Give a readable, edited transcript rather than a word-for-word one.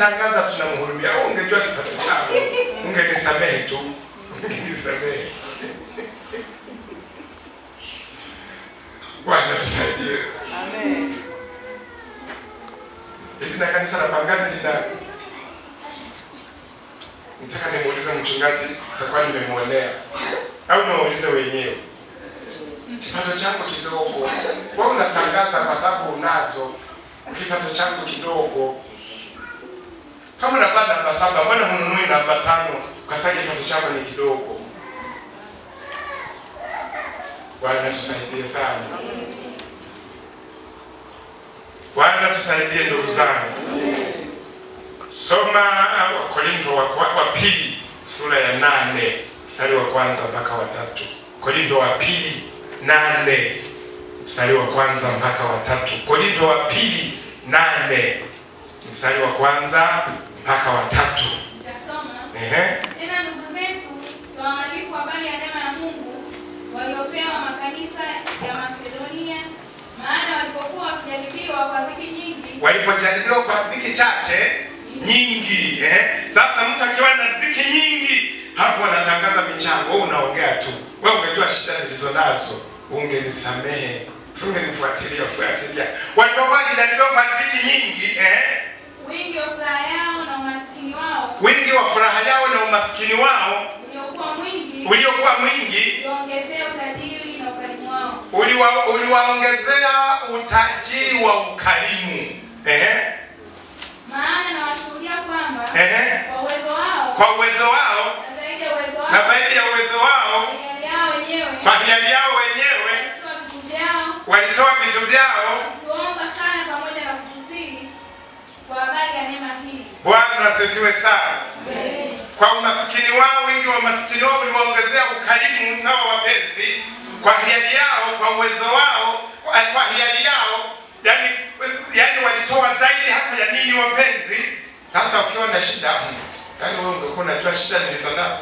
anayetangaza tunamhurumia. Wewe ungejua kipato changu, ungenisamehe tu, ungenisamehe. Bwana tusaidie. Amen. Hivi na kanisa la Pangani lina, nataka nimuulize mchungaji, sitakuwa nimemuonea au niwaulize wenyewe. Kipato changu kidogo, wewe unatangaza kwa sababu unazo. Kipato changu kidogo, kama unavaa namba 7, mbona hununui namba 5? Kwa sababu kipato chako ni kidogo. Bwana tusaidie sana. Bwana tusaidie ndugu zangu. Soma Wakorintho wa pili sura ya 8 mstari wa kwanza mpaka wa 3. Korintho wa pili 8 mstari wa kwanza mpaka wa 3. Korintho wa pili 8 mstari wa kwanza mpaka wa 3. Nitasoma. Ehe. Tena ndugu zetu, twawaarifu habari ya neema ya Mungu waliopewa makanisa ya Makedonia, maana walipokuwa wakijaribiwa kwa dhiki nyingi, walipojaribiwa kwa dhiki chache nyingi. Sasa mtu akiwa na dhiki nyingi hapo anatangaza michango, wewe unaongea tu. Wewe ungejua shida nilizo nazo, ungenisamehe, usingenifuatilia fuatilia. Walipokuwa wakijaribiwa kwa dhiki nyingi, wingi wa furaha yao na umaskini wao, wingi wa furaha yao na umaskini wao uliokuwa mwingi, uliokuwa mwingi, uliongezea utajiri na ukarimu wao. Uliwaongezea utajiri wa ukarimu. Maana nawashuhudia kwamba kwa uwezo wao, Kwa uwezo wao na zaidi ya uwezo wao, na zaidi ya uwezo wao, kwa hiari yao wenyewe, kwa hiari yao wenyewe walitoa vitu vyao, walitoa vitu vyao kutuomba sana pamoja na kutusihi kwa habari ya neema hii. Bwana asifiwe sana. Kwa umaskini wao, wingi wa umaskini wao uliwaongezea ukarimu, sawa wapenzi, kwa hiari yao, kwa uwezo wao, kwa hiari yao, yani walitoa zaidi hata ya ninyi wapenzi. Sasa ukiwa na shida, yani wewe ungekuwa unajua shida nilizo nazo.